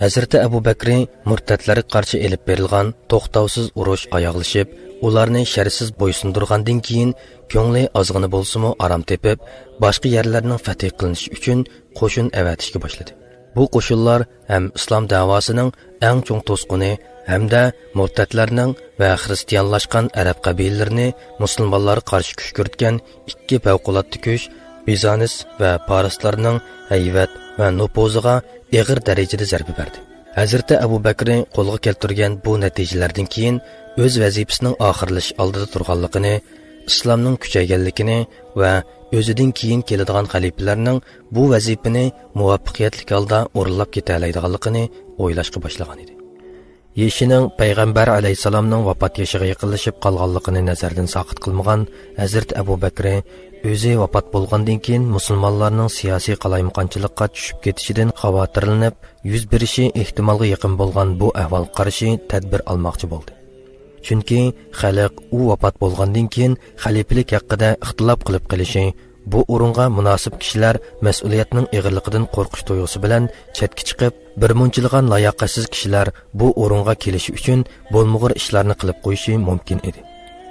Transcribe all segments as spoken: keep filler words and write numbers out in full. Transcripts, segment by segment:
ھەزرىتى ئەبۇ بەكرى مۇرتەتلەرگە قارشى ئېلىپ بېرىلغان توختاۋسىز ئۇرۇش ئاياغلىشىپ، ئۇلارنى شەرتسىز بويسۇندۇرغاندىن كېيىن، كۆڭلى ئازغىنە بولسىمۇ ئارام تېپىپ، باشقا يەرلەرنىڭ فەتھى قىلىنىشى ئۈچۈن قوشۇن ئەۋەتىشكە باشلىدى. بۇ قوشۇنلار ھەم ئىسلام دەۋاسىنىڭ ئەڭ چوڭ توسقۇنى ھەمدە مۇرتەتلەرنىڭ ۋە خىرىستىيانلاشقان ئەرەب قەبىلىلىرىنى مۇسۇلمانلارغا قارشى كۈشكۈرتكەن ئىككى پەۋقۇلئاددە كۈچ، بىزانس ۋە پارسلارنىڭ ھەيۋەت ۋە نوپۇزىغا ئېغىر دەرىجىدە زەربە بەردى. ھەزرىتى ئەبۇ بەكرى قولغا كەلتۈرگەن بۇ نەتىجىلەردىن كېيىن ئۆز ۋەزىپىسىنىڭ ئاخىرلىشىش ئالدىدا تۇرغانلىقىنى، ئىسلامنىڭ كۈچەيگەنلىكىنى ۋە ئۆزىدىن كېيىن كېلىدىغان خەلىپىلەرنىڭ بۇ ۋەزىپىنى مۇۋەپپەقىيەتلىك ھالدا ئورۇنلاپ كېتەلەيدىغانلىقىنى ئويلاشقا باشلىغان ئىدى. يېشىنىڭ پەيغەمبەر ئەلەيھىسسالامنىڭ ۋاپات يېشىغا يېقىنلىشىپ قالغانلىقىنى نەزەردىن ساقىت قىلمىغان ھەزرىتى ئەبۇ بەكرى ئۆزى ۋاپات بولغاندىن كېيىن مۇسۇلمانلارنىڭ سىياسىي قالايمىقانچىلىققا چۈشۈپ كېتىشىدىن خاۋاتىرلىنىپ، يۈز بېرىشى ئېھتىمالغا يېقىن بولغان بۇ ئەھۋالغا قارشى تەدبىر ئالماقچى بولدى. چۈنكى خەلق ئۇ ۋاپات بولغاندىن كېيىن خەلىپىلىك ھەققىدە ئىختىلاپ قىلىپ قېلىشى، بۇ ئورۇنغا مۇناسىپ كىشىلەر مەسئۇلىيەتنىڭ ئېغىرلىقىدىن قورقۇش تۇيغۇسى بىلەن چەتكە چىقىپ، بىرمۇنچىلىغان لاياقەتسىز كىشىلەر بۇ ئورۇنغا كېلىشى ئۈچۈن بولمىغۇر ئىشلارنى قىلىپ قويۇشى مۇمكىن ئىدى.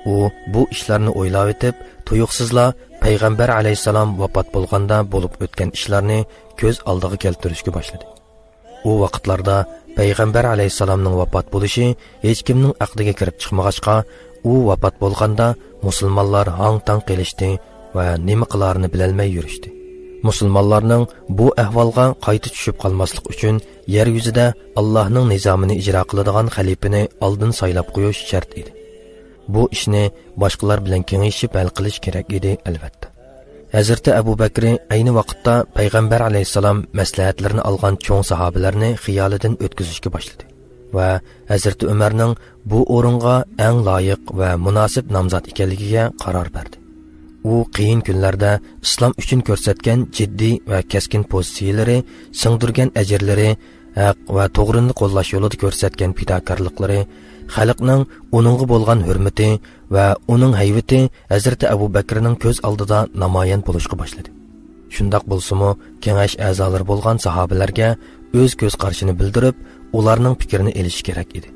ئۇ بۇ ئىشلارنى ئويلاۋېتىپ، تۇيۇقسىزلا پەيغەمبەر ئەلەيھىسسالام ۋاپات بولغاندا بولۇپ ئۆتكەن ئىشلارنى كۆز ئالدىغا كەلتۈرۈشكە باشلىدى. ئۇ ۋاقىتلاردا پەيغەمبەر ئەلەيھىسسالامنىڭ ۋاپات بولۇشى ھېچكىمنىڭ ئەقلىگە كىرىپ چىقمىغاچقا، ئۇ ۋاپات بولغاندا مۇسۇلمانلار ھاڭ-تاڭ قېلىشتى ۋە نېمە قىلارىنى بىلەلمەي يۈرۈشتى. مۇسۇلمانلارنىڭ بۇ ئەھۋالغا قايتا چۈشۈپ قالماسلىق ئۈچۈن، يەر يۈزىدە ئاللاھنىڭ نىزامىنى ئىجرا قىلىدىغان خەلىپىنى ئالدىن سايلاپ قويۇش شەرت ئىدى. بۇ ئىشنى باشقىلار بىلەن كېڭىشىپ ھەل قىلىش كېرەك ئىدى، ئەلۋەتتە. ھەزرىتى ئەبۇ بەكرى ئەينى ۋاقىتتا پەيغەمبەر ئەلەيھىسسالام مەسلىھەتلىرىنى ئالغان چوڭ ساھابىلەرنى خىيالىدىن ئۆتكۈزۈشكە باشلىدى ۋە ھەزرىتى ئۆمەرنىڭ بۇ ئورۇنغا ئەڭ لايىق ۋە مۇناسىپ نامزات ئىكەنلىكىگە قارار بەردى. ئۇ قىيىن كۈنلەردە ئىسلام ئۈچۈن كۆرسەتكەن جىددىي ۋە كەسكىن پوزىتسىيىلىرى، سىڭدۈرگەن ئەجىرلىرى، ھەق ۋە توغرىنى قوللاش يولىدا كۆرسەتكەن پىداكارلىقلىرى، خەلقنىڭ ئۇنىڭغا بولغان ھۆرمىتى ۋە ئۇنىڭ ھەيۋىتى ھەزرىتى ئەبۇ بەكرىنىڭ كۆز ئالدىدا نامايان بولۇشقا باشلىدى. شۇنداق بولسىمۇ، كېڭەش ئەزالىرى بولغان ساھابىلەرگە ئۆز كۆز قارىشىنى بىلدۈرۈپ، ئۇلارنىڭ پىكرىنى ئېلىشى كېرەك ئىدى.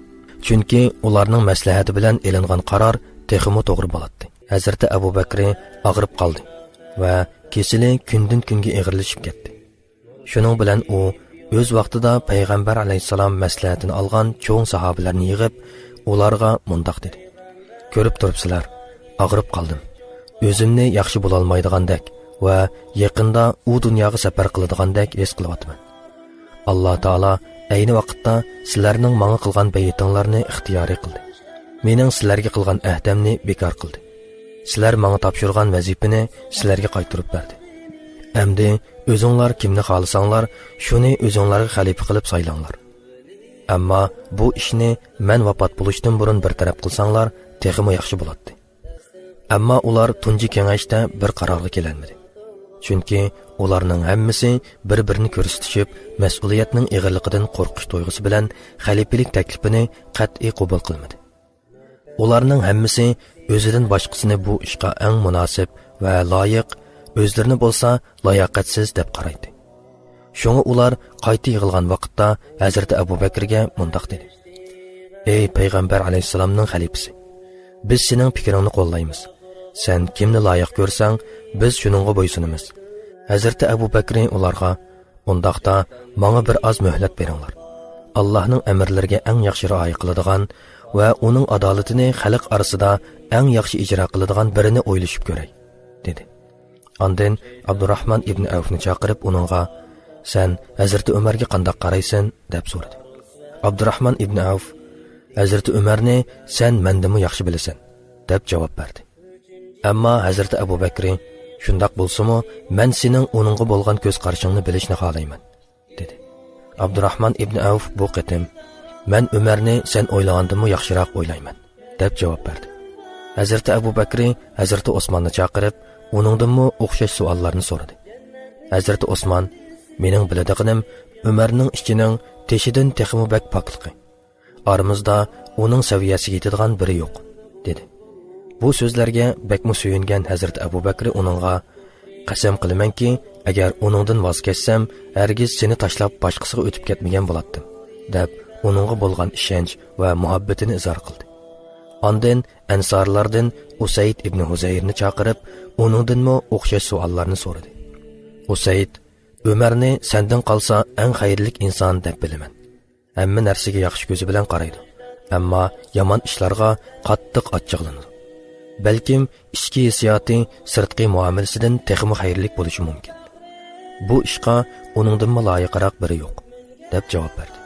چۈنكى ئۇلارنىڭ مەسلىھەتى بىلەن ئېلىنغان قارار تېخىمۇ توغرا بولاتتى. ھەزرىتى ئەبۇ بەكرى ئاغرىپ قالدى ۋە كېسىلى كۈندىن-كۈنگە ئېغىرلىشىپ كەتتى. شۇنىڭ بىلەن ئۇ ئۆز ۋاقتىدا پەيغەمبەر ئەلەيھىسسالام مەسلىھەتىنى ئالغان چوڭ ساھابىلەرنى يىغىپ، ئۇلارغا مۇنداق دېدى: «كۆرۈپ تۇرۇپسىلەر، ئاغرىپ قالدىم. ئۆزۈمنى ياخشى بولالمايدىغاندەك ۋە يېقىندا ئۇ دۇنياغا سەپەر قىلىدىغاندەك ھېس قىلىۋاتىمەن. ئاللا تائالا ئەينى ۋاقىتتا سىلەرنىڭ ماڭا قىلغان بەيئىتىڭلارنى ئىختىيارىي قىلدى. مېنىڭ سىلەرگە قىلغان ئەھدەمنى بىكار قىلدى. سىلەر ماڭا تاپشۇرغان ۋەزىپىنى سىلەرگە قايتۇرۇپ بەردى. ئەمدى ئۆزۈڭلار كىمنى خالىساڭلار، شۇنى ئۆزۈڭلارگە خەلىپە قىلىپ سايلاڭلار. ئەمما بۇ ئىشنى مەن ۋاپات بولۇشتىن بۇرۇن بىر تەرەپ قىلساڭلار، تېخىمۇ ياخشى بولاتتى.» ئەمما ئۇلار تۇنجى كېڭەشتە بىر قارارغا كېلەلمىدى. چۈنكى ئۇلارنىڭ ھەممىسى بىر-بىرىنى كۆرسىتىشىپ، مەسئۇلىيەتنىڭ ئېغىرلىقىدىن قورقۇش تۇيغۇسى بىلەن خەلىپىلىك تەكلىپىنى قەتئىي قوبۇل قىلمىدى. ئۇلارنىڭ ھەممىسى ئۆزىدىن باشقىسىنى بۇ ئىشقا ئەڭ مۇناسىپ ۋە لايىق، ئۆزلىرىنى بولسا لاياقەتسىز دەپ قارايتتى. شۇڭا ئۇلار قايتا يىغىلغان ۋاقىتتا ھەزرىتى ئەبۇ بەكرىگە مۇنداق دېدى: «ئەي پەيغەمبەر ئەلەيھىسسالامنىڭ خەلىپىسى، بىز سېنىڭ پىكرىڭنى قوللايمىز. سەن كىمنى لايىق كۆرسەڭ، بىز شۇنىڭغا بويسۇنىمىز.» ھەزرىتى ئەبۇ بەكرى ئۇلارغا: «ئۇنداقتا ماڭا بىر ئاز مۆھلەت بېرىڭلار. ئاللاھنىڭ ئەمىرلىرىگە ئەڭ ياخشى رىئايە قىلىدىغان ۋە ئۇنىڭ ئادالىتىنى خەلق ئارىسىدا ئەڭ ياخشى ئىجرا قىلىدىغان بىرىنى ئويلىشىپ كۆرەي.» دېدى. ئاندىن ئابدۇراخمان ئىبنى ئەۋفنى چاقىرىپ ئۇنىڭغا: «سەن ھەزرىتى ئۆمەرگە قانداق قارايسەن؟» دەپ سورىدى. ئابدۇراخمان ئىبنى ئەۋف: «ھەزرىتى ئۆمەرنى سەن مەندىنمۇ ياخشى بىلىسەن» دەپ جاۋاب بەردى. ئەمما ھەزرىتى ئەبۇ بەكرى: «شۇنداق بولسىمۇ، مەن سېنىڭ ئۇنىڭغا بولغان كۆز قارىشىڭنى بىلىشنى خالايمەن» دېدى. ئابدۇراخمان ئىبنى ئەۋف بۇ قېتىم: «مەن ئۆمەرنى سەن ئويلىغاندىنمۇ ياخشىراق ئويلايمەن» دەپ جاۋاب بەردى. ھەزرىتى ئەبۇ بەكرى ھەزرىتى ئوسماننى چاقىرىپ، ئۇنىڭدىنمۇ ئوخشاش سوئاللارنى سورىدى. ھەزرىتى ئوسمان: «مېنىڭ بىلىدىغىنىم، ئۆمەرنىڭ ئىچىنىڭ تېشىدىن تېخىمۇ بەك پاكلىقى، ئارىمىزدا ئۇنىڭ سەۋىيەسىگە يېتىدىغان بىرى يوق» دېدى. بۇ سۆزلەرگە بەكمۇ سۆيۈنگەن ھەزرىتى ئەبۇ بەكرى ئۇنىڭغا: «قەسەم قىلىمەنكى، ئەگەر ئۇنىڭدىن ۋاز كەچسەم، ھەرگىز سېنى تاشلاپ باشقىسىغا ئۆتۈپ كەتمىگەن بولاتتىم. دەپ، ئۇنىڭغا بولغان ئىشەنچ ۋە مۇھەببىتىنى ئىزھار قىلدى. ئاندىن ئەنسارلاردىن ئۇسەيد ئىبنى ھۇزەيرنى چاقىرىپ، ئۇنىڭدىنمۇ ئوخشاش سوئاللارنى سورىدى. ئۇسەيد، ئۆمەرنى سەندىن قالسا ئەڭ خەيرلىك ئىنسان دەپ بىلىمەن. ھەممە نەرسىگە ياخشى كۆزى بىلەن قارايدۇ. ئەمما يامان ئىشلارغا قاتتىق ئاچچىقلىنىدۇ. بەلكىم ئىچكى ھېسسىياتى سىرتقى مۇئامىلىسىدىن تېخىمۇ خەيرلىك بولۇشى مۇمكىن. بۇ ئىشقا ئۇنىڭدىنمۇ لايىقراق بىرى يوق، دەپ جاۋاب بەردى.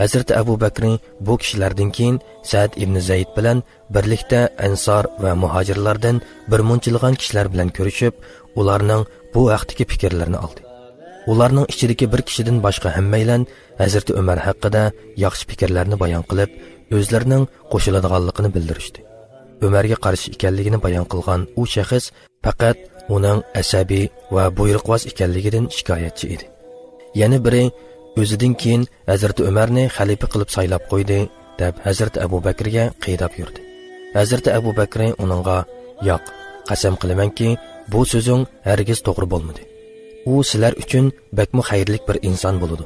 ھەزرىتى ئەبۇ بەكرى بۇ كىشىلەردىن كېيىن سەئد ئىبنى زەيد بىلەن بىرلىكتە ئەنسار ۋە مۇھاجىرلاردىن بىر مۇنچىلىغان كىشىلەر بىلەن كۆرۈشۈپ، ئۇلارنىڭ بۇ ھەقتىكى پىكىرلىرىنى ئالدى. ئۇلارنىڭ ئىچىدىكى بىر كىشىدىن باشقا ھەممەيلەن ھەزرىتى ئۆمەر ھەققىدە ياخشى پىكىرلەرنى بايان قىلىپ، ئۆزلىرىنىڭ قوشۇلىدىغانلىقىنى بىلدۈرۈشتى. ئۆمەرگە قارشى ئىكەنلىكىنى بايان قىلغان ئۇ شەخس پەقەت ئۇنىڭ ئەسەبىي ۋە بۇيرۇقۋاز ئىكەنلىكىدىن شىكايەتچى ئىدى. يەنە بىرى، ئۆزىدىن كېيىن ھەزرىتى ئۆمەرنى خەلىپە قىلىپ سايلاپ قويدى، دەپ ھەزرىتى ئەبۇ بەكرىگە قىيداپ يۈردى. ھەزرىتى ئەبۇ بەكرى ئۇنىڭغا، ياق، قەسەم قىلىمەنكى، بۇ سۆزۈڭ ھەرگىز توغرا بولمىدى. ئۇ سىلەر ئۈچۈن بەكمۇ خەيرلىك بىر ئىنسان بولىدۇ.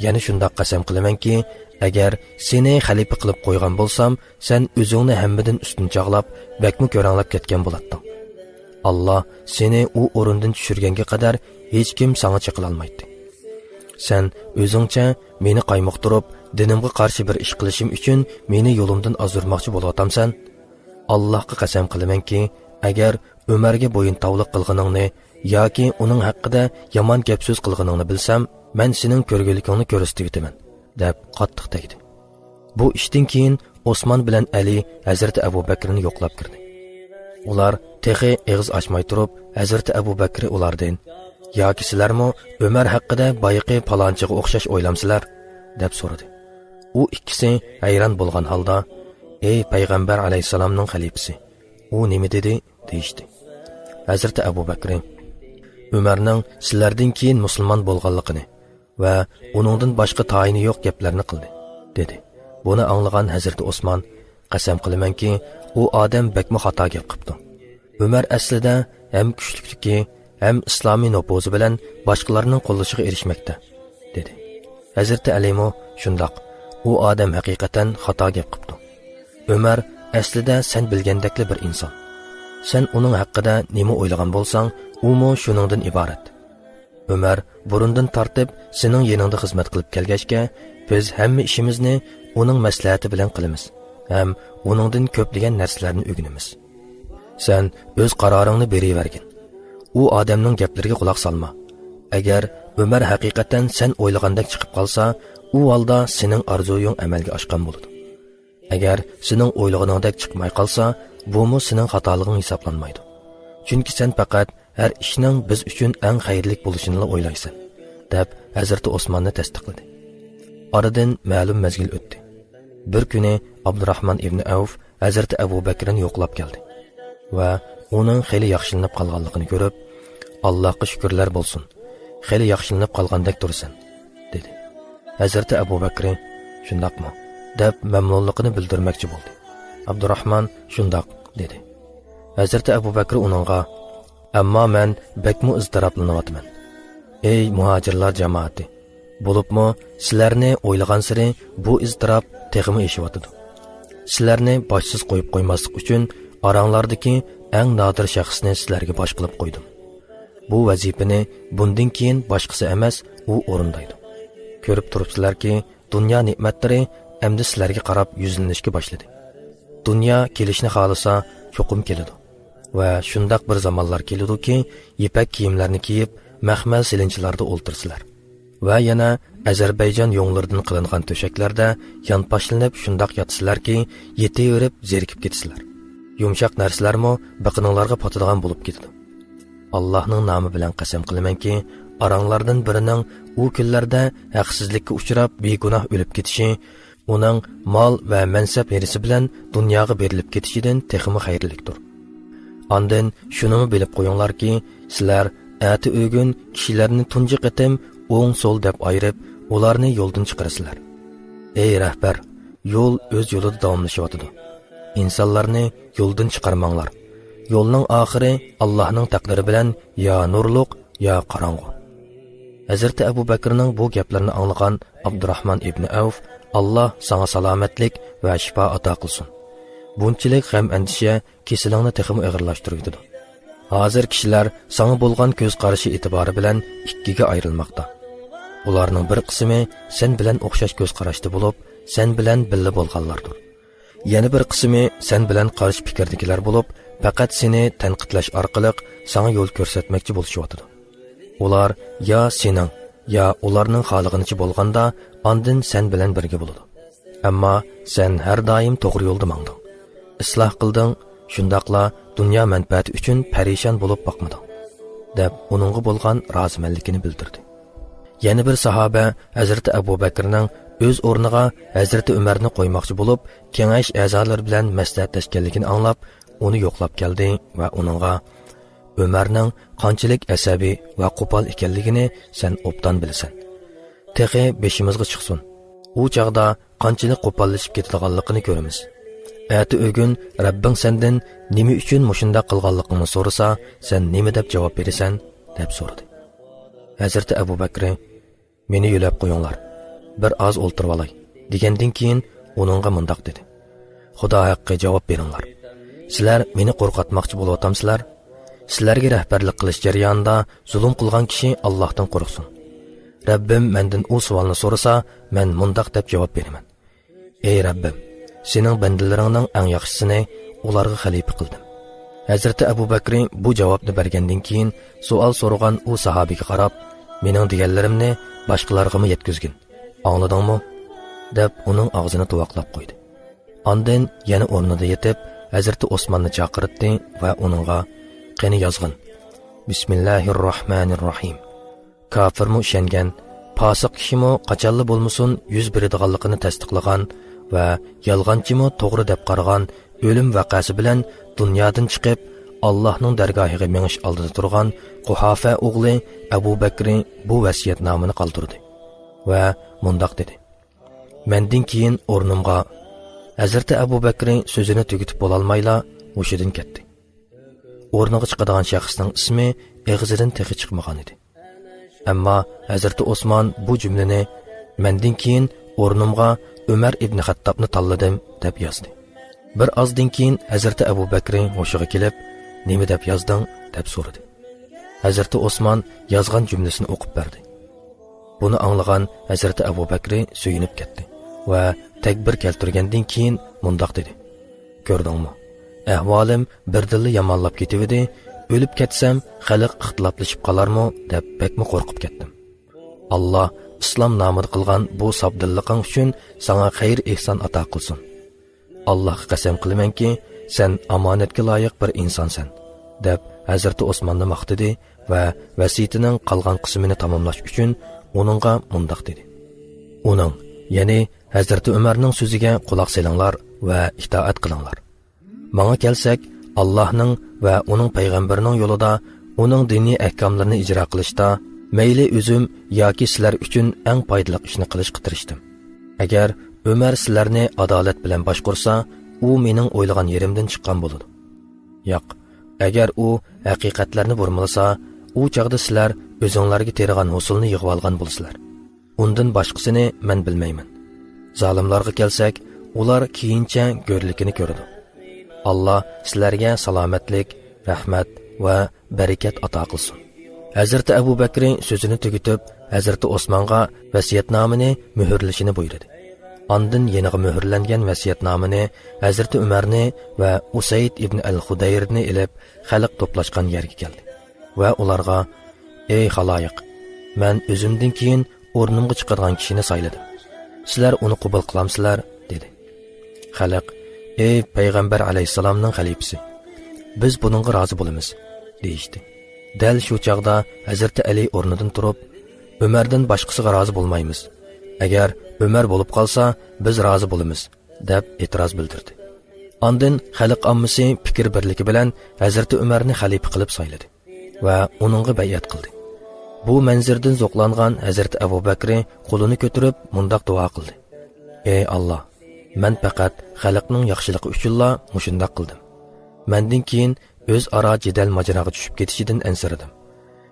يەنە شۇنداق قەسەم قىلىمەنكى، ئەگەر سېنى خەلىپە قىلىپ قويغان بولسام، سەن ئۆزۈڭنى ھەممىدىن ئۈستۈن چاغلاپ، بەكمۇ كۆرەڭلەپ كەتكەن بولاتتىڭ. ئاللا سېنى ئۇ ئورۇندىن چۈشۈرگەنگە قەدەر ھېچكىم ساڭا چېقىلالمايتتى. سەن ئۆزۈڭچە مېنى قايمۇقتۇرۇپ، دىنىمغا قارشى بىر ئىش قىلىشىم ئۈچۈن مېنى يولۇمدىن ئازدۇرماقچى بولۇۋاتامسەن؟ ئاللاھقا قەسەم قىلىمەنكى، ئەگەر ئۆمەرگە بويۇنتاۋلىق قىلغىنىڭنى ياكى ئۇنىڭ ھەققىدە يامان گەپ سۆز قىلغىنىڭنى بىلسەم، مەن سېنىڭ كۆرگۈلۈكۈڭنى كۆرسىتىۋېتىمەن، دەپ قاتتىق تەگدى. بۇ ئىشتىن كېيىن ئوسمان بىلەن ئەلى ھەزرىتى ئەبۇ بەكرىنى يوقلاپ كىردى. ئۇلار تېخى ئېغىز ئاچماي تۇرۇپ، ھەزرىتى ئەبۇ بەكرى ئۇلاردىن، ياكى سىلەرمۇ ئۆمەر ھەققىدە بايىقى پالانچىغا ئوخشاش ئويلامسىلەر؟ دەپ سورىدى. ئۇ ئىككىسى ھەيران بولغان ھالدا، ئەي پەيغەمبەر ئەلەيھىسسالامنىڭ خەلىپىسى، ئۇ نېمە دېدى؟ دېيىشتى. ھەزرىتى ئەبۇ بەكرى، ئۆمەرنىڭ سىلەردىن كېيىن مۇسۇلمان بولغانلىقىنى ۋە ئۇنىڭدىن باشقا تايىنى يوق گەپلەرنى قىلدى، دېدى. بۇنى ئاڭلىغان ھەزرىتى ئوسمان، قەسەم قىلىمەنكى، ئۇ ئادەم بەكمۇ خاتا گەپ قىپتۇ. ئۆمەر ئەسلىدە ھەم كۈچلۈكلۈكى، ھەم ئىسلامىي نوپۇزى بىلەن باشقىلارنىڭ قوللىشىغا ئېرىشمەكتە، دېدى. ھەزرىتى ئەلىمۇ شۇنداق، ئۇ ئادەم ھەقىقەتەن خاتا گەپ قىپتۇ. ئۆمەر ئەسلىدە سەن بىلگەندەكلا بىر ئىنسان. سەن ئۇنىڭ ھەققىدە نېمە ئويلىغان بولساڭ، ئۇمۇ شۇنىڭدىن ئىبارەت. ئۆمەر بۇرۇندىن تارتىپ سېنىڭ يېنىڭدا خىزمەت قىلىپ كەلگەچكە، بىز ھەممە ئىشىمىزنى ئۇنىڭ مەسلىھەتى بىلەن قىلىمىز ھەم ئۇنىڭدىن كۆپلىگەن نەرسىلەرنى ئۆگىنىمىز. سەن ئۆز قارارىڭنى بېرىۋەرگىن. ئۇ ئادەمنىڭ گەپلىرىگە قۇلاق سالما. ئەگەر ئۆمەر ھەقىقەتەن سەن ئويلىغاندەك چىقىپ قالسا، ئۇ ھالدا سېنىڭ ئارزۇيۇڭ ئەمەلگە ئاشقان بولىدۇ. ئەگەر سېنىڭ ئويلىغىنىڭدەك چىقماي قالسا، بۇمۇ سېنىڭ خاتالىقىڭ ھېسابلانمايدۇ. چۈنكى سەن پەقەت ھەر ئىشنىڭ بىز ئۈچۈن ئەڭ خەيرلىك بولۇشىنىلا ئويلايسەن، دەپ ھەزرىتى ئوسماننى تەستىقلىدى. ئارىدىن مەلۇم مەزگىل ئۆتتى. بىر كۈنى ئابدۇراخمان ئىبنى ئەۋف ھەزرىتى ئەبۇ بەكرىنى يوقلاپ كەلدى ۋە ئۇنىڭ خېلى ياخشىلىنىپ قالغانلىقىنى كۆرۈپ، ئاللاھقا شۈكۈرلەر بولسۇن، خېلى ياخشىلىنىپ قالغاندەك تۇرىسەن، دېدى. ھەزرىتى ئەبۇ بەكرى، شۇنداقمۇ؟ دەپ مەمنۇنلۇقىنى بىلدۈرمەكچى بولدى. ئابدۇراخمان، شۇنداق، دېدى. ھەزرىتى ئەبۇ بەكرى ئۇنىڭغا، ئەمما مەن بەكمۇ ئىزتىراپلىنىۋاتىمەن. ئەي مۇھاجىرلار جامائىتى! بولۇپمۇ سىلەرنى ئويلىغانسېرى بۇ ئىزتىراپ تېخىمۇ ئېشىۋاتىدۇ. سىلەرنى باشسىز قويۇپ قويماسلىق ئۈچۈن ئاراڭلاردىكى ئەڭ نادىر شەخسنى سىلەرگە باش قىلىپ قويدۇم. بۇ ۋەزىپىنى بۇندىن كېيىن باشقىسى ئەمەس، ئۇ ئورۇندايدۇ. كۆرۈپ تۇرۇپسىلەركى، دۇنيا نېمەتلىرى ئەمدى سىلەرگە قاراپ يۈزلىنىشكە باشلىدى. دۇنيا كېلىشنى خالىسا، چوقۇم كېلىدۇ. ۋە شۇنداق بىر زامانلار كېلىدۇكى، يىپەك كىيىملەرنى كىيىپ، مەخمەل سېلىنچىلاردا ئولتۇرىسىلەر. ۋە يەنە ئەزەربەيجان يۇڭلىرىدىن قىلىنغان تۆشەكلەردە يانپاشلىنىپ شۇنداق ياتىسىلەركى، يېتىۋېرىپ زېرىكىپ كېتىسىلەر. يۇمشاق نەرسىلەرمۇ بېقىنىڭلارغا پاتىدىغان بولۇپ كېتىدۇ. ئاللاھنىڭ نامى بىلەن قەسەم قىلىمەنكى، ئاراڭلاردىن بىرىنىڭ ئۇ كۈنلەردە ھەقسىزلىككە ئۇچراپ، بىگۇناھ ئۆلۈپ كېتىشى، ئۇنىڭ مال ۋە مەنسەپ ھىرسى بىلەن دۇنياغا بېرىلىپ كېتىشىدىن تېخىمۇ خەيرلىكتۇر. ئاندىن شۇنىمۇ بىلىپ قويۇڭلاركى، سىلەر ئەتە ئۆگۈن كىشىلەرنى تۇنجى قېتىم ئوڭ سول دەپ ئايرىپ، ئۇلارنى يولدىن چىقىرىسىلەر. ئەي رەھبەر، يول ئۆز يولىدا داۋاملىشىۋاتىدۇ. ئىنسانلارنى يولدىن چىقارماڭلار. يولنىڭ ئاخىرى ئاللاھنىڭ تەقدىرى بىلەن يا نۇرلۇق، يا قاراڭغۇ. ھەزرىتى ئەبۇ بەكرىنىڭ بۇ گەپلىرىنى ئاڭلىغان ئابدۇراخمان ئىبنى ئەۋف، «ئاللا ساڭا سالامەتلىك ۋە شىپا ئاتا قىلسۇن. بۇنچىلىك غەم-ئەندىشە كېسىلىڭنى تېخىمۇ ئېغىرلاشتۇرۇۋېتىدۇ. ھازىر كىشىلەر ساڭا بولغان كۆز قارىشى ئېتىبارى بىلەن ئىككىگە ئايرىلماقتا. ئۇلارنىڭ بىر قىسمى سەن بىلەن ئوخشاش كۆز قاراشتا بولۇپ، سەن بىلەن بىللە بولغانلاردۇر. يەنە بىر قىسمى سەن بىلەن قارشى پىكىردىكىلەر بولۇپ، پەقەت سېنى تەنقىدلەش ئارقىلىق ساڭا يول كۆرسەتمەكچى بولۇشۇۋاتىدۇ. ئۇلار يا سېنىڭ، يا ئۇلارنىڭ خالىغىنىچە بولغاندا، ئاندىن سەن بىلەن بىرگە بولىدۇ. ئەمما سەن ھەر دائىم توغرا يولدا ماڭدىڭ، ئىسلاھ قىلدىڭ، شۇنداقلا دۇنيا مەنپەئەتى ئۈچۈن پەرىشان بولۇپ باقمىدىڭ» دەپ، ئۇنىڭغا بولغان رازىمەنلىكىنى بىلدۈردى. يەنە بىر ساھابە ھەزرىتى ئەبۇ بەكرىنىڭ ئۆز ئورنىغا ھەزرىتى ئۆمەرنى قويماقچى بولۇپ، كېڭەش ئەزالىرى بىلەن مەسلىھەتلەشكەنلىكىنى ئاڭلاپ، ئۇنى يوقلاپ كەلدى ۋە ئۇنىڭغا، «ئۆمەرنىڭ قانچىلىك ئەسەبىي ۋە قوپال ئىكەنلىكىنى سەن ئوبدان بىلىسەن. تېخى بېشىمىزغا چىقسۇن. ئۇ چاغدا قانچىلىك قوپاللىشىپ كېتىدىغانلىقىنى كۆرىمىز. ئەتە ئۆگۈن رەببىڭ سەندىن نېمە ئۈچۈن مۇشۇنداق قىلغانلىقىڭنى سورىسا، سەن نېمە دەپ جاۋاب بېرىسەن؟» دەپ سورىدى. ھەزرىتى ئەبۇ بەكرى، «مېنى يۆلەپ قويۇڭلار، بىر ئاز ئولتۇرۇۋالاي» دېگەندىن كېيىن، ئۇنىڭغا مۇنداق دېدى: «خۇدا ھەققى، جاۋاب بېرىڭلار. سىلەر مېنى قورقۇتماقچى بولۇۋاتامسىلەر؟ سىلەرگە رەھبەرلىك قىلىش جەريانىدا زۇلۇم قىلغان كىشى ئاللاھتىن قورقسۇن. رەببىم مەندىن ئۇ سوئالنى سورىسا، مەن مۇنداق دەپ جاۋاب بېرىمەن: ئەي رەببىم، سېنىڭ بەندىلىرىڭنىڭ ئەڭ ياخشىسىنى ئۇلارغا خەلىپە قىلدىم.» ھەزرىتى ئەبۇ بەكرى بۇ جاۋابنى بەرگەندىن كېيىن، سوئال سورىغان ئۇ ساھابىگە قاراپ، «مېنىڭ دېگەنلىرىمنى باشقىلارغىمۇ يەتكۈزگىن، ئاڭلىدىڭمۇ؟» دەپ، ئۇنىڭ ئاغزىنى تۇۋاقلاپ قويدى. ئاندىن يەنە ئورنىدا يېتىپ، ھەزرىتى ئوسماننى چاقىرتتى ۋە ئۇنىڭغا، «قېنى يازغىن: بىسمىللاھىرراھمانىرراھىم. كاپىرمۇ ئىشەنگەن، پاسىق كىشىمۇ قاچانلا بولمىسۇن يۈز بېرىدىغانلىقىنى تەستىقلىغان ۋە يالغانچىمۇ توغرا دەپ قارىغان ئۆلۈم ۋەقەسى بىلەن دۇنيادىن چىقىپ، ئاللاھنىڭ دەرگاھىغا مېڭىش ئالدىدا تۇرغان قۇھافە ئوغلى ئەبۇ بەكرى بۇ ۋەسىيەتنامىنى قالدۇردى ۋە مۇنداق دېدى: مەندىن كېيىن ئورنۇمغا...» ھەزرىتى ئەبۇ بەكرى سۆزىنى تۈگىتىپ بولالمايلا ھوشىدىن كەتتى. ئورنىغا چىقىدىغان شەخسنىڭ ئىسمى ئېغىزىدىن تېخى چىقمىغانىدى. ئەمما ھەزرىتى ئوسمان بۇ جۈملىنى، «مەندىن كېيىن ئورنۇمغا ئۆمەر ئىبنى خەتتابنى تاللىدىم» دەپ يازدى. بىر ئازدىن كېيىن ھەزرىتى ئەبۇ بەكرى ھوشىغا كېلىپ، «نېمە دەپ يازدىڭ؟» دەپ سورىدى. ھەزرىتى ئوسمان يازغان جۈملىسىنى ئوقۇپ بەردى. بۇنى ئاڭلىغان ھەزرىتى ئەبۇ بەكرى سۆيۈنۈپ كەتتى ۋە تەكبىر كەلتۈرگەندىن كېيىن مۇنداق دېدى: «كۆردۈڭمۇ؟ ئەھۋالىم بىردىنلا يامانلاپ كېتىۋىدى، ئۆلۈپ كەتسەم خەلق ئىختىلاپلىشىپ قالارمۇ دەپ بەكمۇ قورقۇپ كەتتىم. ئاللا ئىسلام نامىدا قىلغان بۇ ساپ دىللىقىڭ ئۈچۈن ساڭا خەير ئېھسان ئاتا قىلسۇن. ئاللاھقا قەسەم قىلىمەنكى، سەن ئامانەتكە لايىق بىر ئىنسانسەن» دەپ ھەزرىتى ئوسماننى ماختىدى ۋە ۋەسىيىتىنىڭ قالغان قىسمىنى تاماملاش ئۈچۈن ئۇنىڭغا مۇنداق دېدى: «ئۇنىڭ، يەنى ھەزرىتى ئۆمەرنىڭ سۆزىگە قۇلاق سېلىڭلار ۋە ئىتائەت قىلىڭلار. ماڭا كەلسەك، ئاللاھنىڭ ۋە ئۇنىڭ پەيغەمبىرىنىڭ يولىدا، ئۇنىڭ دىنىي ئەھكاملىرىنى ئىجرا قىلىشتا مەيلى ئۆزۈم ياكى سىلەر ئۈچۈن ئەڭ پايدىلىق ئىشنى قىلىشقا تىرىشتىم. ئەگەر ئۆمەر سىلەرنى ئادالەت بىلەن باشقۇرسا، ئۇ مېنىڭ ئويلىغان يېرىمدىن چىققان بولىدۇ. ياق، ئەگەر ئۇ ھەقىقەتلەرنى بۇرمىلىسا، ئۇ چاغدا سىلەر ئۆزۈڭلارگە تېرىغان ھوسۇلنى يىغىۋالغان بولىسىلەر. ئۇندىن باشقىسىنى مەن بىلمەيمەن. زالىملارغا كەلسەك، ئۇلار كېيىنچە گۆرلۈكىنى كۆرىدۇ. ئاللا سىلەرگە سالامەتلىك، رەھمەت ۋە بەرىكەت ئاتا قىلسۇن.» ھەزرىتى ئەبۇ بەكرى سۆزىنى تۈگىتىپ، ھەزرىتى ئوسمانغا ۋەسىيەتنامىنى مۆھۈرلىشىنى بۇيرۇدى. ئاندىن يېنىغا مۆھۈرلەنگەن ۋەسىيەتنامىنى ھەزرىتى ئۆمەرنى ۋە ئۇسەيد ئىبن ئەل خۇدەيرنى ئېلىپ، خەلق توپلاشقان يەرگە كەلدى ۋە ئۇلارغا، «ئەي خالايىق، مەن ئۆزۈمدىن كېيىن ئورنۇمغا چىقىدىغان كىشىنى سايلىدىم. سىلەر ئۇنى قوبۇل قىلامسىلەر؟» دېدى. خەلق، «ئەي پەيغەمبەر ئەلەيھىسسالامنىڭ خەلىپىسى، بىز بۇنىڭغا رازى بولىمىز» دېيىشتى. دەل شۇ چاغدا ھەزرىتى ئەلى ئورنىدىن تۇرۇپ، «ئۆمەردىن باشقىسىغا رازى بولمايمىز. ئەگەر ئۆمەر بولۇپ قالسا، بىز رازى بولىمىز» دەپ ئېتىراز بىلدۈردى. ئاندىن خەلق ئاممىسى پىكىر بىرلىكى بىلەن ھەزرىتى ئۆمەرنى خەلىپە قىلىپ سايلىدى ۋە ئۇنىڭغا بەيئەت قىلدى. بۇ مەنزىرىدىن زوقلانغان ھەزرىتى ئەبۇ بەكرى قولىنى كۆتۈرۈپ مۇنداق دۇئا قىلدى: «ئەي ئاللا، مەن پەقەت خەلقنىڭ ياخشىلىقى ئۈچۈنلا مۇشۇنداق قىلدىم. مەندىن كېيىن ئۆزئارا جېدەل ماجىراغا چۈشۈپ كېتىشىدىن ئەنسىرىدىم.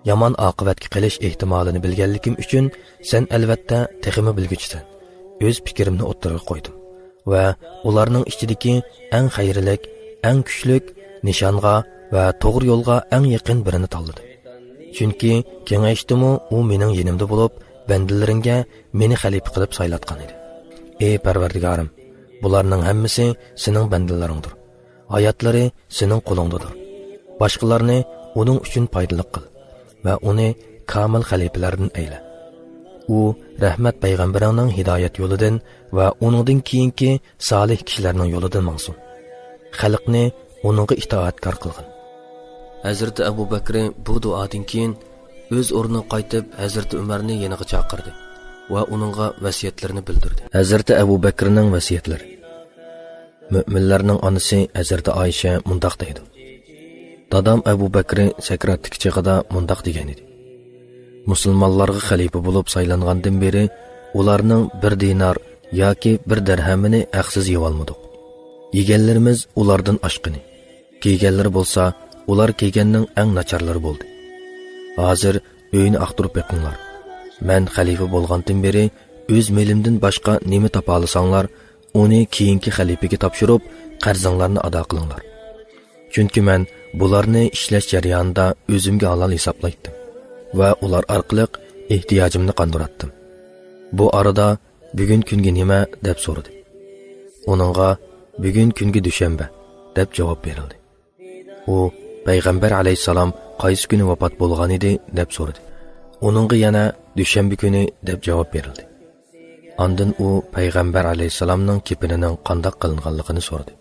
يامان ئاقىۋەتكە قېلىش ئېھتىمالىنى بىلگەنلىكىم ئۈچۈن، سەن ئەلۋەتتە تېخىمۇ بىلگۈچىسەن. ئۆز پىكرىمنى ئوتتۇرىغا قويدۇم ۋە ئۇلارنىڭ ئىچىدىكى ئەڭ خەيرلىك، ئەڭ كۈچلۈك، نىشانغا ۋە توغرا يولغا ئەڭ يېقىن بىرىنى تاللىدىم. چۈنكى كېڭەشتىمۇ ئۇ مېنىڭ يېنىمدا بولۇپ، بەندىلىرىڭگە مېنى خەلىپە قىلىپ سايلاتقان ئىدى. ئى پەرۋەردىگارىم، بۇلارنىڭ ھەممىسى سېنىڭ بەندىلىرىڭدۇر. ھاياتلىرى سېنىڭ قولۇڭدىدۇر. باشقىلارنى ئۇنىڭ ئۈچۈن پايدىلىق قىل ۋە ئۇنى كامىل خەلىپىلەردىن ئەيلە. ئۇ رەھمەت پەيغەمبىرىڭنىڭ ھىدايەت يولىدىن ۋە ئۇنىڭدىن كېيىنكى سالىھ كىشىلەرنىڭ يولىدىن ماڭسۇن. خەلقنى ئۇنىڭغا ئىتائەتكار قىلغىن. ھەزرىتى ئەبۇ بەكرى بۇ دۇئادىن كېيىن ئۆز ئورنىغا قايتىپ، ھەزرىتى ئۆمەرنى يېنىغا چاقىردى ۋە ئۇنىڭغا ۋەسىيەتلىرىنى بىلدۈردى. ھەزرىتى ئەبۇ بەكرىنىڭ ۋەسىيەتلىرى. مۆمىنلەرنىڭ ئانىسى ھەزرىتى ئائىشە مۇنداق دەيدۇ: دادام ئەبۇ بەكرى سەكراتتىكى چېغىدا مۇنداق دېگەن ئىدى: مۇسۇلمانلارغا خەلىپە بولۇپ سايلانغاندىن بېرى ئۇلارنىڭ بىر دىنار ياكى بىر دىرھەمىنى ھەقسىز يەۋالمىدۇق. يېگەنلىرىمىز ئۇلاردىن ئاشقىنى، كىيگەنلىرى بولسا ئۇلار كىيگەننىڭ ئەڭ ناچارلىرى بولدى. ھازىر ئۆينى ئاختۇرۇپ بېقىڭلار. مەن خەلىپە بولغاندىن بېرى ئۆز مېلىمدىن باشقا نېمە تاپالىساڭلار، ئۇنى كېيىنكى خەلىپىگە تاپشۇرۇپ، قەرزىڭلارنى ئادا قىلىڭلار. چۈنكى مەن بۇلارنى ئىشلەش جەريانىدا ئۆزۈمگە ھالال ھېسابلايتتىم ۋە ئۇلار ئارقىلىق ئېھتىياجىمنى قاندۇراتتىم. بۇ ئارىدا بۈگۈن كۈنگە نېمە؟ دەپ سورىدى. ئۇنىڭغا بۈگۈن كۈنگە دۈشەنبە دەپ جاۋاب بېرىلدى. ئۇ پەيغەمبەر ئەلەيھىسسالام قايسى كۈنى ۋاپات بولغانىدى؟ دەپ سورىدى. ئۇنىڭغا يەنە دۈشەنبە كۈنى دەپ جاۋاب بېرىلدى. ئاندىن ئۇ پەيغەمبەر ئەلەيھىسسالامنىڭ كېپىنىنىڭ قانداق قىلىنغانلىقىنى سورىدى.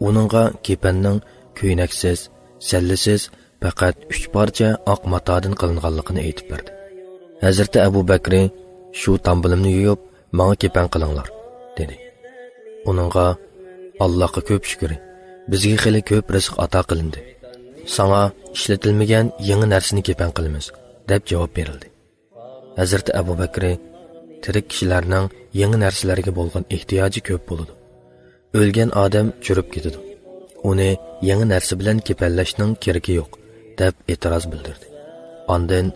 ئۇنىڭغا كېپەننىڭ كۆينەكسىز، سەللىسىز، پەقەت ئۈچ پارچە ئاق ماتادىن قىلىنغانلىقىنى ئېيتىپ بەردى. ھەزرىتى ئەبۇ بەكرى، شۇ تامبىلىمنى يۇيۇپ، ماڭا كېپەن قىلىڭلار، دېدى. ئۇنىڭغا، ئاللاھقا كۆپ شۈكرى، بىزگە خېلى كۆپ رىزىق ئاتا قىلىندى. ساڭا ئىشلىتىلمىگەن يېڭى نەرسىنى كېپەن قىلىمىز، دەپ جاۋاب بېرىلدى. ھەزرىتى ئەبۇ بەكرى، تىرىك كىشىلەرنىڭ يېڭى نەرسىلەرگە بولغان ئېھتىياجى كۆپ بولىدۇ. ئۆلگەن ئادەم چۈرۈپ كېتىدۇ. ئۇنى يېڭى نەرسە بىلەن كېپەنلەشنىڭ كېرىكى يوق، دەپ ئېتىراز بىلدۈردى. ئاندىن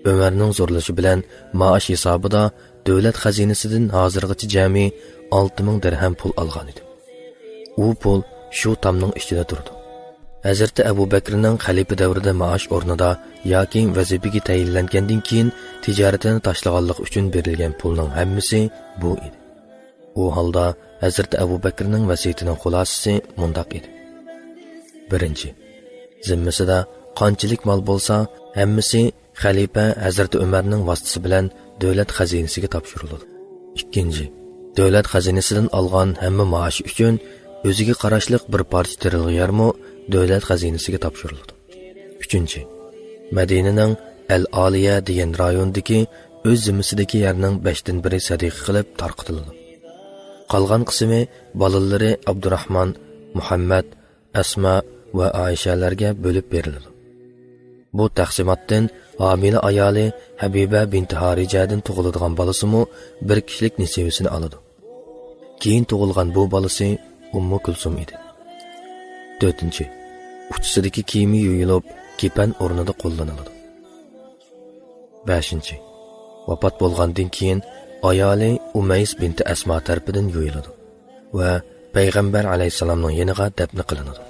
ئۆمەرنىڭ زورلىشى بىلەن مائاش ھېسابىدا دۆلەت خەزىنىسىدىن ھازىرغىچە جەمئىي ئالتە مىڭ دىرھەم پۇل ئالغان ئىدى. ئۇ پۇل شۇ تامنىڭ ئىچىدە تۇرىدۇ. ھەزرىتى ئەبۇ بەكرىنىڭ خەلىپە دەۋرىدە مائاش ئورنىدا ياكى ۋەزىپىگە تەيىنلەنگەندىن كېيىن تىجارىتىنى تاشلىغانلىقى ئۈچۈن بېرىلگەن پۇلنىڭ ھەممىسى بۇ ئىدى. ئۇ ھالدا ھەزرىتى ئەبۇ بەكرىنىڭ ۋەسىيىتىنىڭ خۇلاسىسى مۇنداق ئىدى. بىرىنچى، زىممىسىدە قانچىلىك مال بولسا، ھەممىسى خەلىپە ھەزرىتى ئۆمەرنىڭ ۋاسىتىسى بىلەن دۆلەت خەزىنىسىگە تاپشۇرۇلىدۇ. ئىككىنچى، دۆلەت خەزىنىسىدىن ئالغان ھەممە مائاش ئۈچۈن ئۆزىگە قاراشلىق بىر پارچە تېرىلغۇ يەرمۇ دۆلەت خەزىنىسىگە تاپشۇرۇلىدۇ. ئۈچىنچى، مەدىنىنىڭ ئەل ئالىيە دېگەن رايوندىكى ئۆز زىممىسىدىكى يەرنىڭ بەشتىن بىرى سەدىقە قىلىپ تارقىتىلىدۇ. قالغان قىسمى بالىلىرى ئابدۇراخمان، مۇھەممەد، ئەسما ۋە ئائىشەلەرگە بۆلۈپ بېرىلىدۇ. بۇ تەقسىماتتىن ھامىلە ئايالى ھەبىبە بىنتى ھارىجەدىن تۇغۇلىدىغان بالىسىمۇ بىر كىشىلىك نېسىۋىسىنى ئالىدۇ. كېيىن تۇغۇلغان بۇ بالىسى ئۇممۇ كۇلسۇم ئىدى. تۆتىنچى، ئۇچىسىدىكى كىيىمى يۇيۇلۇپ، كېپەن ئورنىدا قوللىنىلىدۇ. بەشىنچى، ۋاپات بولغاندىن كېيىن ئايالى ئۇمەيس بىنتى ئەسما تەرىپىدىن يۇيۇلىدۇ ۋە پەيغەمبەر ئەلەيھىسسالامنىڭ يېنىغا دەپنە قىلىنىدۇ.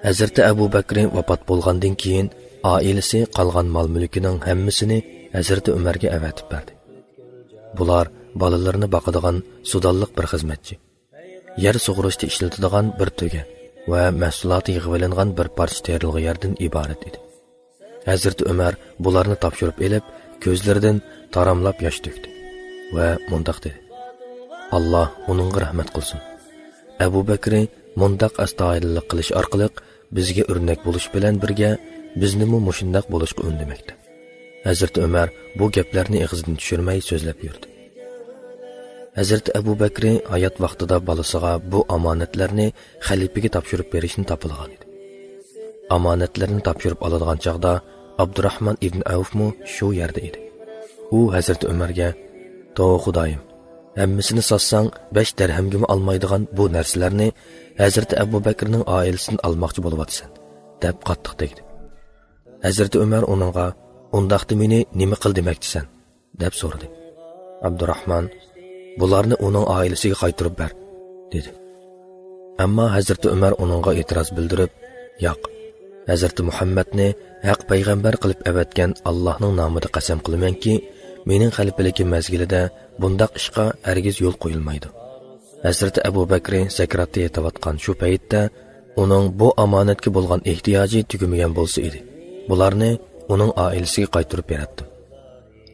ھەزرىتى ئەبۇ بەكرى ۋاپات بولغاندىن كېيىن، ئائىلىسى قالغان مال-مۈلكىنىڭ ھەممىسىنى ھەزرىتى ئۆمەرگە ئەۋەتىپ بەردى. بۇلار بالىلىرىنى باقىدىغان سۇدانلىق بىر خىزمەتچى، يەر سۇغۇرۇشتا ئىشلىتىدىغان بىر تۆگە ۋە مەھسۇلاتى يىغىۋېلىنغان بىر پارچە تېرىلغۇ يەردىن ئىبارەت ئىدى. ھەزرىتى ئۆمەر بۇلارنى تاپشۇرۇپ ئېلىپ، كۆزلىرىدىن تاراملاپ ياش تۆكتى ۋە مۇنداق دېدى: «ئاللا ئۇنىڭغا رەھمەت قىلسۇن. ئەبۇ بەكرى مۇنداق ئەستايىدىللىق قىلىش ئارقىلىق بىزگە ئۆرنەك بولۇش بىلەن بىرگە، بىزنىمۇ مۇشۇنداق بولۇشقا ئۈندىمەكتە.» ھەزرىتى ئۆمەر بۇ گەپلەرنى ئېغىزىدىن چۈشۈرمەي سۆزلەپ يۈردى. ھەزرىتى ئەبۇ بەكرى ھايات ۋاقتىدا بالىسىغا بۇ ئامانەتلەرنى خەلىپىگە تاپشۇرۇپ بېرىشنى تاپىلىغان ئىدى. ئامانەتلىرىنى تاپشۇرۇپ ئالىدىغان چاغدا ئابدۇراخمان ئىبن ئەۋفمۇ شۇ يەردە ئىدى. ئۇ ھەزرىتى ئۆمەرگە: «توۋا خۇدايىم، ھەممىسىنى ساتساڭ بەش دىرھەمگىمۇ ئالمايدىغان بۇ نەرسىلەرنى ھەزرىتى ئەبۇ بەكرىنىڭ ئائىلىسىدىن ئالماقچى بولۇۋاتىسەن» دەپ قاتتىق تەگدى. ھەزرىتى ئۆمەر ئۇنىڭغا: «ئۇنداقتا مېنى نېمە قىل دېمەكچىسەن؟» دەپ سورىدى. ئابدۇراخمان: «بۇلارنى ئۇنىڭ ئائىلىسىگە قايتۇرۇپ بەر» دېدى. ئەمما ھەزرىتى ئۆمەر ئۇنىڭغا ئېتىراز بىلدۈرۈپ: «ياق، ھەزرىتى مۇھەممەدنى ھەق پەيغەمبەر قىلىپ ئەۋەتكەن ئاللاھنىڭ نامىدا قەسەم قىلىمەنكى، مېنىڭ خەلىپىلىكىم مەزگىلىدە بۇنداق ئىشقا ھەرگىز يول قويۇلمايدۇ. ھەزرىتى ئەبۇ بەكرى سەكراتتا يېتىۋاتقان شۇ پەيتتە ئۇنىڭ بۇ ئامانەتكە بولغان ئېھتىياجى تۈگىمىگەن بولسا ئىدى، بۇلارنى ئۇنىڭ ئائىلىسىگە قايتۇرۇپ بېرەتتىم.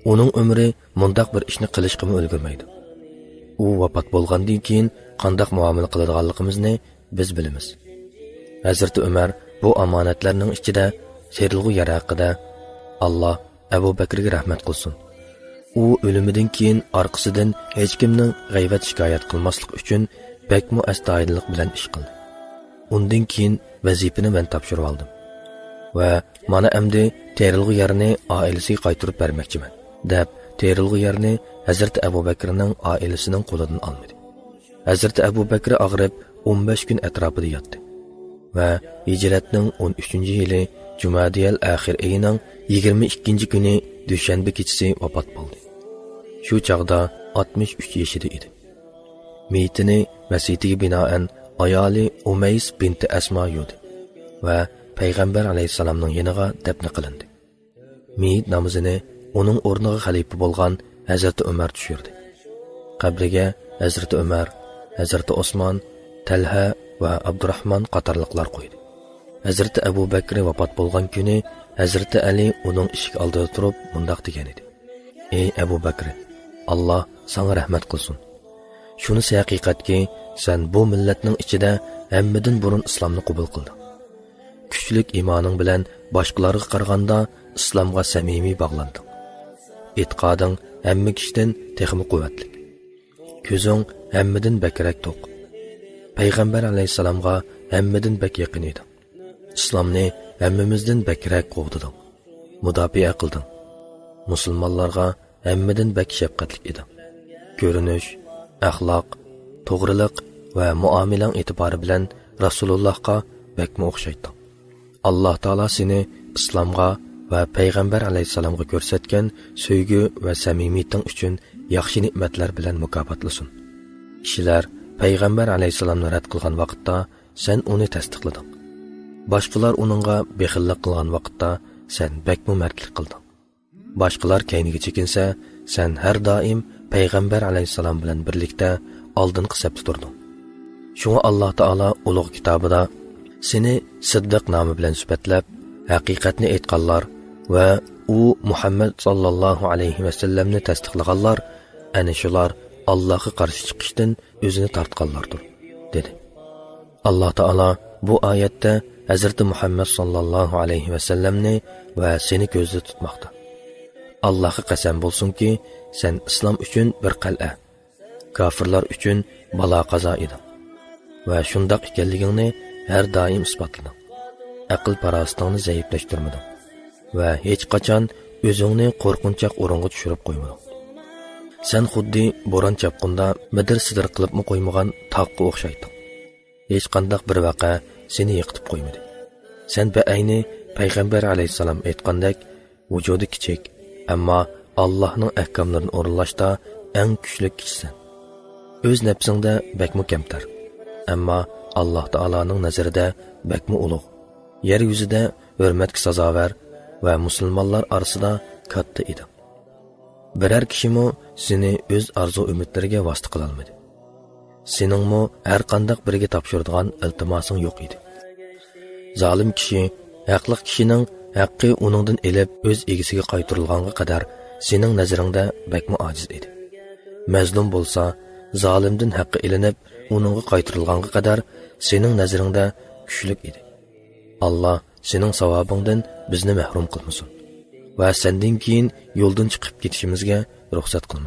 ئۇنىڭ ئۆمرى مۇنداق بىر ئىشنى قىلىشقىمۇ ئۈلگۈرمەيدۇ. ئۇ ۋاپات بولغاندىن كېيىن قانداق مۇئامىلە قىلىدىغانلىقىمىزنى بىز بىلىمىز.» ھەزرىتى ئۆمەر بۇ ئامانەتلەرنىڭ ئىچىدە تېرىلغۇ يەر ھەققىدە: «ئاللا ئەبۇ بەكرىگە رەھمەت قىلسۇن. ئۇ ئۆلۈمىدىن كېيىن ئارقىسىدىن ھېچكىمنىڭ غەيۋەت شىكايەت قىلماسلىقى ئۈچۈن بەكمۇ ئەستايىدىللىق بىلەن ئىش قىلدى. ئۇندىن كېيىن ۋەزىپىنى مەن تاپشۇرۇۋالدىم. ۋە مانا ئەمدى تېرىلغۇ يەرنى ئائىلىسىگە قايتۇرۇپ بەرمەكچىمەن» دەپ، تېرىلغۇ يەرنى ھەزرىتى ئەبۇ بەكرىنىڭ ئائىلىسىنىڭ قولىدىن ئالمىدى. ھەزرىتى ئەبۇ بەكرى ئاغرىپ، ئون بەش كۈن ئەتراپىدا ياتتى ۋە ھىجرەتنىڭ ئون ئۈچىنچى يىلى جۇمادىيەل ئاخىر ئېيىنىڭ يىگىرمە ئىككىنچى كۈنى دۈشەنبە كېچىسى ۋاپات بولدى. شۇ چاغدا ئاتمىش ئۈچ يېشىدا ئىدى. مېيىتىنى ۋەسىيىتىگە بىنائەن ئايالى ئۇمەيس بىنتى ئەسما يۇدى ۋە پەيغەمبەر ئەلەيھىسسالامنىڭ يېنىغا دەپنە قىلىندى. مېيىت نامىزىنى ئۇنىڭ ئورنىغا خەلىپە بولغان ھەزرىتى ئۆمەر چۈشۈردى. قەبرىگە ھەزرىتى ئۆمەر، ھەزرىتى ئوسمان، تەلھە ۋە ئابدۇراخمان قاتارلىقلار قويدى. ھەزرىتى ئەبۇ بەكرى ۋاپات بولغان كۈنى ھەزرىتى ئەلى ئۇنىڭ ئىشىك ئالدىدا تۇرۇپ مۇنداق دېگەن ئىدى: «ئەي ئەبۇ بەكرى، ئاللا ساڭا رەھمەت قىلسۇن. شۇنىسى ھەقىقەتكى، سەن بۇ مىللەتنىڭ ئىچىدە ھەممىدىن بۇرۇن ئىسلامنى قوبۇل قىلدىڭ. كۈچلۈك ئىمانىڭ بىلەن باشقىلارغا قارىغاندا ئىسلامغا سەمىمىي باغلاندىڭ. ئېتىقادىڭ ھەممە كىشىدىن تېخىمۇ قۇۋۋەتلىك. كۆزۈڭ ھەممىدىن بەكرەك توق. پەيغەمبەر ئەلەيھىسسالامغا ھەممىدىن بەك يېقىن ئىدىڭ. ئىسلامنى ھەممىمىزدىن بەكرەك قوغدىدىڭ، مۇداپىئە قىلدىڭ. مۇسۇلمانلارغا ھەممىدىن بەك شەپقەتلىك ئىدىڭ. كۆرۈنۈش، ئەخلاق، توغرىلىق ۋە مۇئامىلەڭ ئېتىبارى بىلەن رەسۇلۇللاھقا بەكمۇ ئوخشايتتىڭ. ئاللا تائالا سېنى ئىسلامغا ۋە پەيغەمبەر ئەلەيھىسسالامغا كۆرسەتكەن سۆيگۈ ۋە سەمىمىيىتىڭ ئۈچۈن ياخشى نېمەتلەر بىلەن مۇكاپاتلىسۇن. كىشىلەر پەيغەمبەر ئەلەيھىسسالامنى رەت قىلغان ۋاقىتتا سەن ئۇنى تەستىقلىدىڭ. باشقىلار ئۇنىڭغا بېخىللىق قىلغان ۋاقىتتا سەن بەكمۇ مەردلىك قىلدىڭ. باشقىلار كەينىگە چېكىنسە، سەن ھەر دائىم پەيغەمبەر ئەلەيھىسسالام بىلەن بىرلىكتە ئالدىنقى سەپتە تۇردۇڭ. شۇڭا ئاللا تائالا ئۇلۇغ كىتابىدا سېنى سىددىق نامى بىلەن سۈپەتلەپ، ھەقىقەتنى ئېيتقانلار ۋە ئۇ مۇھەممەد ساللاللاھۇ ئەلەيھى ۋەسەللەمنى تەستىقلىغانلار، ئەنە شۇلار ئاللاغا قارشى چىقىشتىن ئۆزىنى تارتقانلاردۇر، دېدى. ئاللا تائالا بۇ ئايەتتە ھەزرىتى مۇھەممەد ساللاللاھۇ ئەلەيھى ۋەسەللەمنى ۋە سېنى كۆزدە تۇتماقتا. ئاللاغا قەسەم بولسۇنكى، سەن ئىسلام ئۈچۈن بىر قەلئە، كاپىرلار ئۈچۈن بالا-قازا ئىدىڭ ۋە شۇنداق ئىكەنلىكىڭنى ھەر دائىم ئىسپاتلىدىڭ. ئەقىل-پاراسىتىڭنى زەئىپلەشتۈرمىدىڭ ۋە ھېچقاچان ئۆزۈڭنى قورقۇنچاق ئورۇنغا چۈشۈرۈپ قويمىدىڭ. سەن خۇددى بوران-چاپقۇندا مىدىر-سىدىر قىلىپمۇ قويمىغان تاغقا ئوخشايتتىڭ. ھېچقانداق بىر ۋەقە سېنى يىقىتىپ قويمىدى. سەن بەئەينى پەيغەمبەر ئەلەيھىسسالام ئېيتقاندەك، ۋۇجۇدى كىچىك، ئەمما ئاللاھنىڭ ئەھكاملىرىنى ئورۇنلاشتا ئەڭ كۈچلۈك كىشىسەن. ئۆز نەپسىڭدە بەكمۇ كەمتەر، ئەمما ئاللاھ تائالانىڭ نەزىرىدە بەكمۇ ئۇلۇغ، يەر يۈزىدە ھۆرمەتكە سازاۋەر ۋە مۇسۇلمانلار ئارىسىدا كاتتا ئىدىڭ. بىرەر كىشىمۇ سېنى ئۆز ئارزۇ-ئۈمىدلىرىگە ۋاسىتە قىلالمىدى. سېنىڭمۇ ھەر قانداق بىرىگە تاپشۇرىدىغان ئىلتىماسىڭ يوق ئىدى. زالىم كىشى، ھەقلىق كىشىنىڭ ھەققى ئۇنىڭدىن ئېلىپ ئۆز ئىگىسىگە قايتۇرۇلغانغا قەدەر سېنىڭ نەزىرىڭدە بەكمۇ ئاجىز ئىدى. مەزلۇم بولسا، زالىمدىن ھەققى ئېلىنىپ ئۇنىڭغا قايتۇرۇلغانغا قەدەر سېنىڭ نەزىرىڭدە كۈچلۈك ئىدى. ئاللاھ سېنىڭ ساۋابىڭدىن بىزنى مەھرۇم قىلمىسۇن ۋە سەندىن كېيىن يولدىن چىقىپ كېتىشىمىزگە رۇخسەت قىلمىسۇن.